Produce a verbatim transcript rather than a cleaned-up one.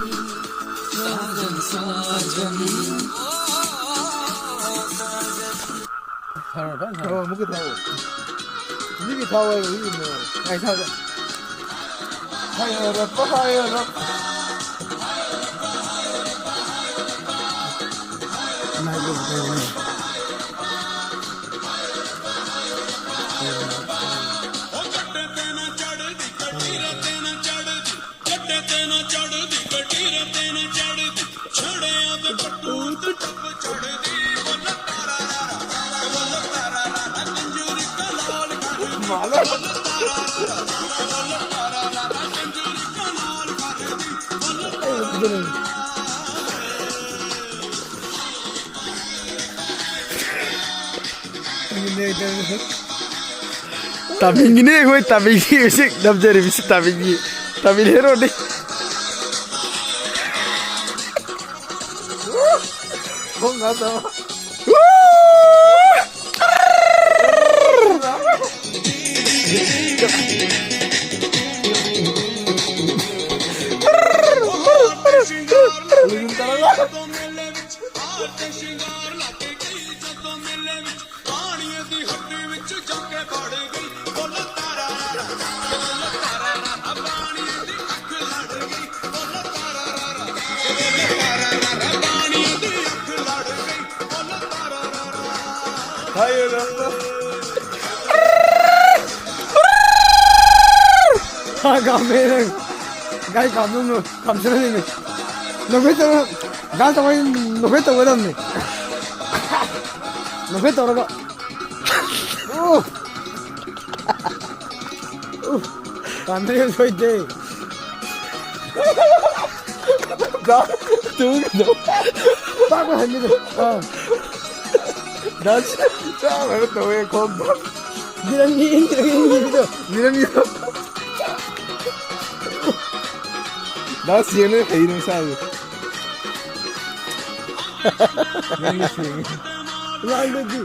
ꯐꯔꯦ, ꯐꯔꯦ, ꯐꯔꯦ꯫ ꯑꯣ, ꯑꯃꯨꯛꯀ ꯊꯥꯎ꯫ ꯃꯤꯒꯤ ꯊꯥꯎ ꯍꯥꯏꯕ ꯃꯤꯒꯤꯅꯦ꯫ ꯑꯩ ꯊꯥꯎꯗ꯫ ꯍꯥꯏꯔꯛꯄ, ꯍꯥꯏꯔꯛꯄ꯫ ꯂꯥꯏꯛ ꯂꯧꯕ ꯇꯧꯕꯅꯦ꯫ ꯇꯥꯃꯤꯜꯒꯤꯅꯦ ꯑꯩꯈꯣꯏ, ꯇꯥꯃꯤꯜꯒꯤ ꯍꯧꯖꯤꯛ ꯅꯝꯖꯔꯤꯕꯁꯤ ꯇꯥꯃꯤꯜꯒꯤ, ꯇꯥꯃꯤꯜ ꯍꯦꯔꯣꯅꯤ꯫ ꯈꯣꯡ ꯉꯥ ꯆꯥꯕ꯫ ꯍꯥ, ꯀꯥꯝꯃꯦ ꯅꯪ꯫ ꯒꯥꯔꯤ ꯀꯥꯝꯗꯧꯅ ꯀꯥꯝꯊꯔꯛꯏꯅꯦ꯫ ꯅꯣꯛꯐꯦꯠ ꯇꯧꯔ, ꯗꯥꯟꯁ ꯇꯧꯕ ꯅꯣꯛꯐꯦꯠ ꯇꯧꯒꯗꯕꯅꯤ꯫ ꯅꯣꯛꯐꯦꯠ ꯇꯧꯔꯒ꯫ ꯎ! ꯎ! ꯀꯥꯝꯊꯔꯛꯏ ꯁꯣꯏꯗꯦ꯫ ꯗꯥ, ꯇꯨꯒꯤꯗꯣ꯫ ꯄꯥꯛꯅ ꯍꯟꯒꯤꯗꯣ꯫ ꯑꯥ꯫ ꯗꯥꯟꯁ ꯆꯥꯕ ꯇꯧꯋꯦ ꯈꯣꯡꯗꯣ꯫ ꯃꯤꯔꯝꯒꯤ ꯏꯟ, ꯃꯤꯔꯝꯒꯤ ꯏꯟꯒꯤꯗꯣ꯫ ꯃꯤꯔꯝꯒꯤꯗꯣ꯫ ꯗꯥꯟꯁ ꯌꯦꯡꯅ ꯍꯩꯅ ꯃꯁꯥꯁꯨ꯫ ꯅꯪꯗꯤ ꯁꯦꯡꯉꯤ꯫ ꯂꯥꯡꯗꯗꯤ꯫